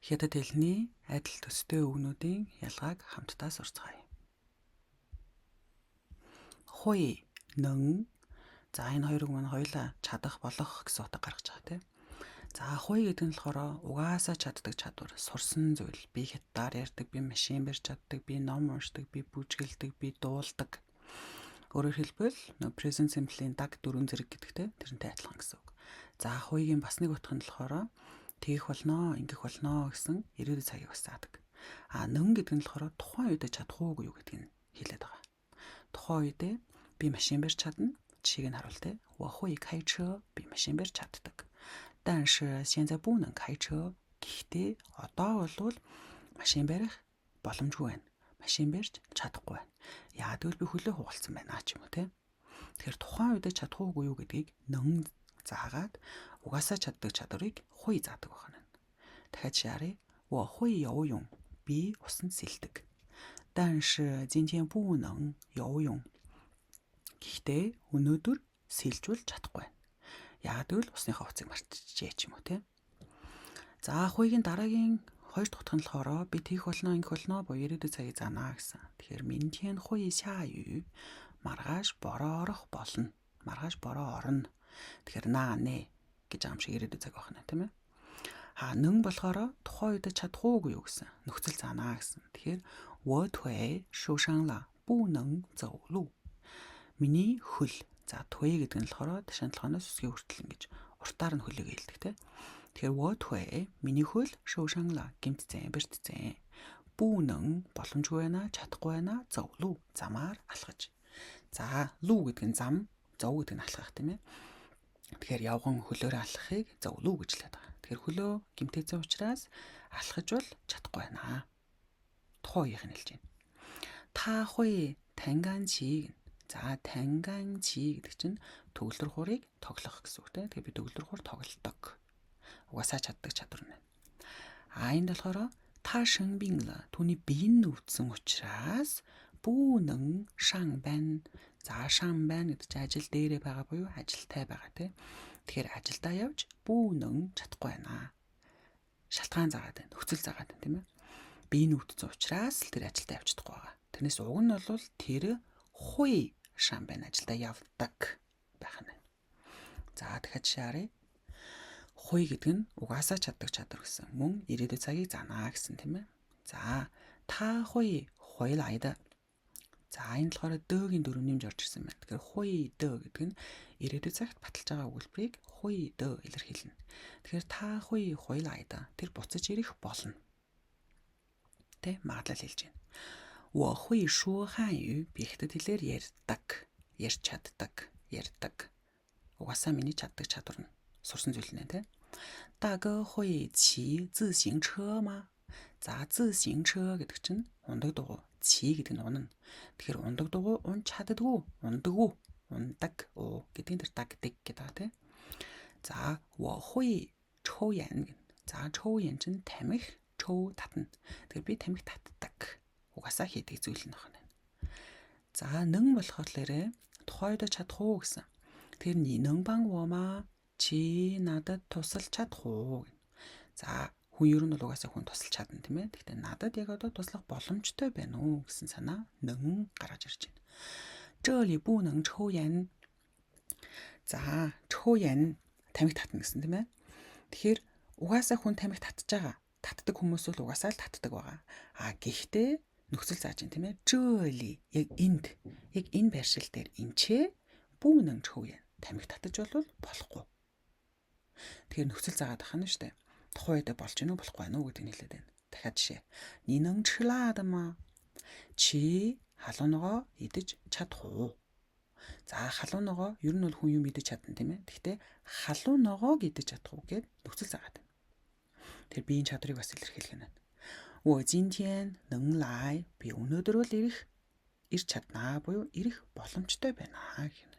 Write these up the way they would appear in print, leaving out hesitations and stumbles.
Хятад хэлний адил төстэй үгнүүдийн ялгааг хамтдаа сурцгаая. 会, 能. За, энэ хоёр үг маань хоёулаа чадах, болох гэсэн утга гаргаж байгаа, тийм. За, 会 гэдэг нь болохоор угаасаа чаддаг чадвар, сурсан зүйл. Би хятадаар ярьдаг, би машин барьж чаддаг, би ном уншдаг, би бүжгэлдэг, би дуулдаг. Өөрөөр хэлбэл present simple-ийн даг дөрвөн зэрэг гэдэгтэй тэрнтэй адилхан гэсэн үг. За, 会-гийн бас нэг утга нь болохоор тэгэх болно, ингэх болно гэсэн ирээдүйн цагийг бас заадаг. А 能 гэдэг нь болохоор тухайн үедээ чадах уугүй юу гэдгийг хэлээд байгаа. Тухайн үедээ би машин барьж чадна. Жишээг нь харуул те. 我会开车, би машин барьж чаддаг. 但是现在不能开车. Гэхдээ одоо бол машин барих боломжгүй байна. Машин барьж чадахгүй байна. Яа гэвэл би хөлөө хугалсан байна ч юм уу те. Тэгэхээр тухайн үедээ чадах уугүй юу гэдгийг 能 заагаад угаасаа чаддаг чадварыг 会 заадаг байна. Дахиад шаарыг 我会游泳. Би усанд сэлдэг. 但是今天不能游泳. Гэхдээ өнөөдөр сэлж бол чадахгүй байна. Яагаад гэвэл усныхаа хувцыг мартчихжээ ч юм уу те. За, 会-гийн дараагийн хоёр дахь утга нь болохоор би тэгэх болно, ингэх болно буюу ирээдүйн цагийг заанаа гэсэн. Тэгэхээр 明天会下雨. Маргааш бороо орох болно. Маргааш бороо орно. Тэгэхээр наа нэ гэж байгаа юм шиг ирээдүйн цаг байна, тийм ээ. А 能 болохоор тухайн үедээ чадах уугүй юу гэсэн. Нөхцөл заанаа гэсэн. Тэгэхээр 我腿受伤了，不能走路. Миний хөл. За, 腿 гэдэг нь болохоор ташаан толгойноос үсгийн хүртэл ингэж уртаар нь хөлийг хэлдэг те. Тэгэхээр 我腿 миний хөл 受伤了 гэмтсэн, бэртсэн. 不能 боломжгүй байна, чадахгүй байна, 走路 замаар алхаж. За, 路 гэдэг нь зам, 走 гэдэг нь алхах, тийм ээ. Тэгэхээр явган хөлөөрөө алхахыг 走路 гэж хэлээд байгаа. Тэгэхээр хөлөө гэмтээсэн учраас алхаж бол чадахгүй байна. Тухайн үеийнх нь хэлж байна. 他会弹钢琴. За, 弹钢琴 гэдэг чинь төгөлдөр хуурыг тоглох гэсэн үг те. Тэгэхээр би төгөлдөр хуур тоглодог. Угаасаа чаддаг чадвар нь. А энд болохоор 他生病了. Түүний бие нь өвдсөн учраас 不能上班. За, 上班 гэдэг чинь ажил дээрээ байгаа буюу ажилтай байгаа те. Тэгэхээр ажилдаа явж 不能 чадахгүй байна. Шалтгаан заагаад байна. Нөхцөл заагаад байна, тийм ээ. Бие нь өвдсөн учраас л тэр ажилдаа явж чадахгүй байгаа. Тэрнээс уг нь бол тэр 会上班 ажилдаа явдаг байх нь. За, дахиад жишээ харъя. 会 гэдэг нь угаасаа чаддаг чадвар гэсэн. Мөн ирээдүйн цагийг заанаа гэсэн, тийм ээ. За, 他会回来的. За, энэ болохоор 的-гийн дөрөв нэмж орж ирсэн байна. Тэгэхээр 会的 гэдэг нь ирээдүйн цагт баталж байгаа өгүүлбэрийг 会的 илэрхийлнэ. Тэгэхээр 他会回来的 тэр буцаж ирэх болно. Тэ, магадлал хэлж байна. 我会说汉语 би хятад хэлээр ярьдаг, ярьж чаддаг, ярьдаг. Угаасаа миний чаддаг чадвар нь сурсан зүйл нэ, тэ. 大哥会骑自行车吗? За, 自行车 гэдэг чинь унадаг дугуй, 骑 гэдэг нь унана. Тэгэхээр унадаг дугуй унаж чаддаггүй, унадаггүй, унадаг уу гэдэг нь тэр даг дэг гэдэг байгаа, тэ. За, 我会抽烟 гэнэ. За, 抽烟 чинь тамхи, 抽 татна. Тэгэхээр би тамхи татдаг. Угаасаа хийдэг зүйл нь байна. За, 能 болохоор тухайн үедээ чадах уу гэсэн. Тэр 你能帮我吗? Чи надад тусалж чадах уу гэнэ. За, хүн ер нь бол угаасаа хүн тусалж чадна, тийм ээ. Гэхдээ надад яг одоо туслах боломжтой байна уу гэсэн санаа 能 гаргаж ирж байна. 这里不能抽烟. За, 抽烟 тамхи татна гэсэн, тийм ээ. Тэгэхээр угаасаа хүн тамхи татж байгаа. Татдаг хүмүүс бол угаасаа л татдаг байгаа. А гэхдээ нөхцөл зааж байна, тийм ээ. 这里 яг энд, яг энэ байршил дээр энчээ 不能抽烟 тамхи татаж бол болохгүй. Тэгэхээр нөхцөл заагаад байх нь шүү дээ. Тухайн үедээ болж гинүү, болохгүй байна уу гэдгийг хэлээд байна. Дахиад жишээ. 你能吃辣的吗? Чи халуун ногоо идэж чадах уу? За, халуун ногоо ер нь бол хүн юм идэж чадна, тийм ээ. Гэхдээ халуун ногоог идэж чадах уу гэд нөхцөл заагаад байна. Тэр биеийн чадрыг бас илэрхийлэх нь байна. 我今天能来 би өнөөдөр бол ирэх ирж чаднаа буюу ирэх боломжтой байна гэх юм.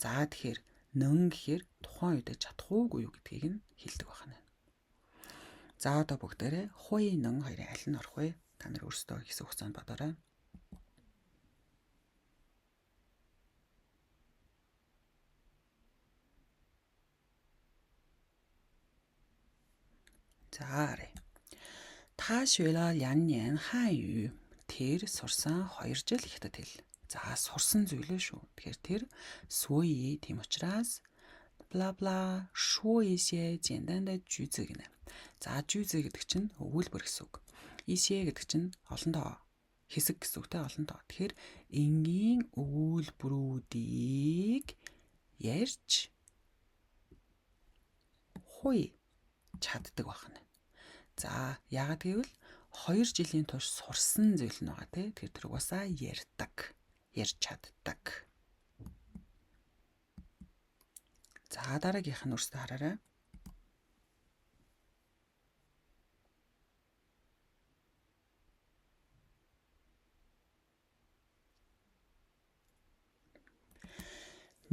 За, тэгэхээр 能 гэхээр тухайн үедээ чадах уугүй юу гэдгийг нь хэлдэг байна. За, одоо бүгдээрээ 会能 хоёрын аль нь орох вэ? Та нар өөрсдөө хэсэг хугацаанд бодоорой. За, харъя. 他学了两年汉语. Тэр сурсан 2 жил хятад хэл. За сурсан зүйлээ шүү. Тэгэхээр тэр 所以 тийм учраас бла бла 说一些简单的句子 гинэ. За 句子 гэдэг чинь өгүүлбэр гэсэн үг. 一些 гэдэг чинь олон тоо хэсэг гэсэн үгтэй олон тоо. Тэгэхээр энгийн өгүүлбэрүүдийг ярьж хуй чаддаг байна. За яагаад гэвэл 2 жилийн турш сурсан зүйл нь байгаа тий. Тэгэхээр тэр угаасаа ярьдаг, ярьж чаддаг. За дараагийнх нь өөрсдөө хараарай.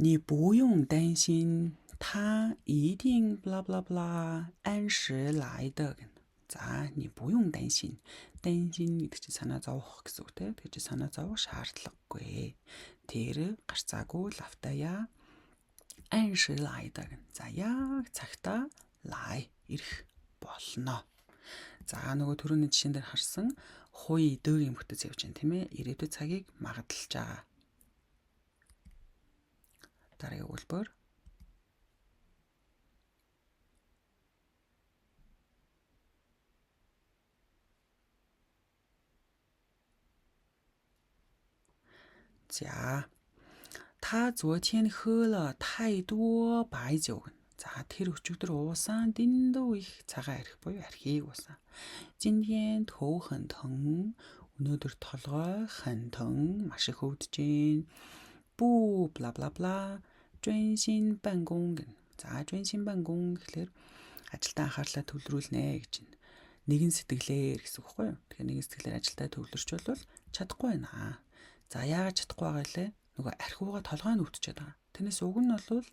你不用担心，他一定 blah blah blah 按时来的。За, 你不用担心. 担心 гэдэг чинь санаа зовох гэсэн үг те. Тэр чинь санаа зовох шаардлагагүй. Тэр гарцаагүй лавтаяа 按时来的. За, яг цагтаа 来 ирэх болно. За, нөгөө түрүүний жишээн дээр харсан 会 дөөгийн бүтэц явж байна тийм ээ. Ирээдүйн цагийг магадлаж байгаа. Дараагийн өгүүлбэр. За 他昨天喝了太多白酒. За тэр өчигдөр уусан дэндүү их цагаан арх буюу архийг уусан. 今天头很疼. Өнөөдөр толгой 很疼 маш их өвдөж байна. 不 бла бла бла 专心办公 гэнэ. За 专心办公 гэхлээр ажилдаа анхаарлаа төвлөрүүлнэ гэж байна. Нэгэн сэтгэлээр гэсэн үг байхгүй юу? Тэгэхээр нэгэн сэтгэлээр ажилдаа төвлөрч бол чадахгүй байна. За яагаад чадахгүй байгаа лээ? Нөгөө архиугаа толгой нь өвдөж байгаа. Тэрнээс уг нь бол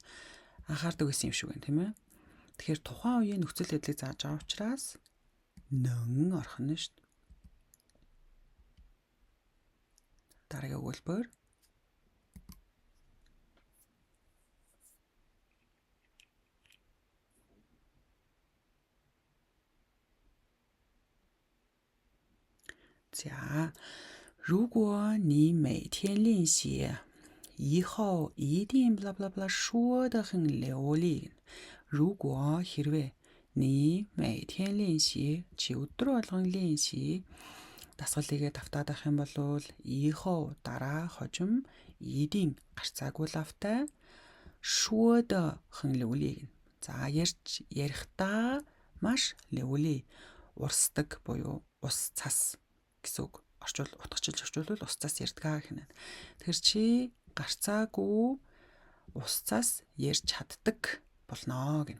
анхаардаг байсан юм шиг байна, тийм ээ. Тэгэхээр тухайн үеийн нөхцөл байдлыг зааж байгаа учраас 能 орох нь шүү дээ. Дараагийн өгүүлбэр. За 如果你每天练习，以后一定 blah blah blah 说得很流利。如果 хэрвээ 你每天练习 чи өдөр болгон 练习 дасгалыгээ давтаад авах юм бол 以后 дараа хожим 一定 гарцаагүй лавтай 说得很流利. За ярьж ярихдаа маш 流利 урсдаг буюу ус цас гэсэн үг. Орчуул утгачилж орчуулвал ус цас ярьдгаа гэх нь. Тэгэхээр чи гарцаагүй ус цас ярьж чаддаг болно гэнэ.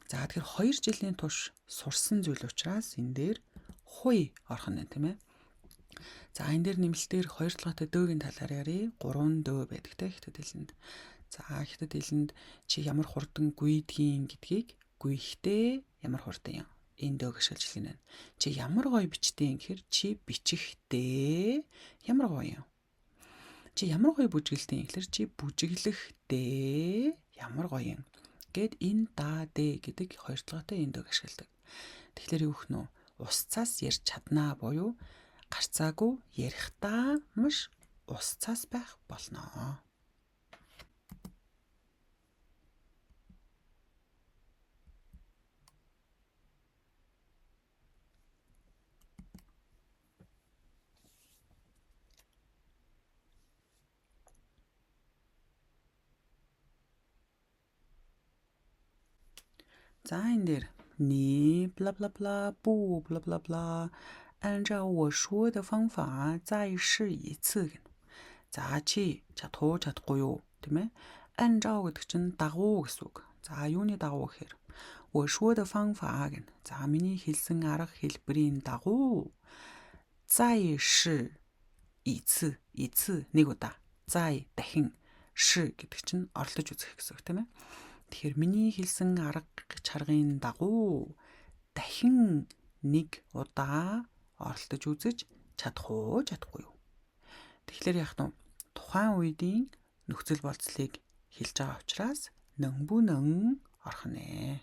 За тэгэхээр 2 жилийн турш сурсан зүйл учраас энэ дээр 会 орох нь тийм ээ. За энэ дээр нэмэлтээр хоёр толгойтой дөөгийн талаар яръя. 3 дөө байдаг те хятад хэлэнд. За хятад хэлэнд чи ямар хурдан гүйдгийн гэдгийг гүйхдээ ямар хурдан юм. Энэ дөөг ашиглаж хэлнэ. Чи ямар гоё бичдэг гэхээр чи бичихдээ ямар гоё юм. Чи ямар гоё бүжгэлдэг гэхээр чи бүжиглэхдээ ямар гоё юм. Гэт энэ да дэ гэдэг хоёр толгойтой энэ дөг ашигладаг. Тэгэхээр юу гэх нь ус цаас ярьж чаднаа буюу гарцаагүй ярихдаа маш ус цаас байх болно. За энэ дээр 你 blah blah blah 不 blah blah blah 按照我说的方法再试一次 гэнэ. За чи чадах уу чадахгүй юу тийм ээ? 按照 гэдэг чинь дагуу гэсэн үг. За юуны дагуу гэхээр 我说的方法 гэнэ. За миний хэлсэн арга хэлбэрийн дагуу 再试一次一次 нэг удаа 再 дахин 试 гэдэг чинь оролдож үзэх гэсэн үг тийм ээ. Тэгэхээр миний хэлсэн арга чаргын дагуу дахин нэг удаа оролдож үзэж чадах уу чадахгүй юу. Тэгэхээр яг нь тухайн үеийн нөхцөл болцлыг хэлж байгаа учраас 能不能 орох нэ.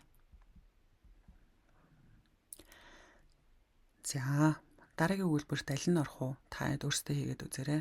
За, дараагийн өгүүлбэрт аль нь орох уу? Та хэд өөрсдөө хийгээд үзээрэй.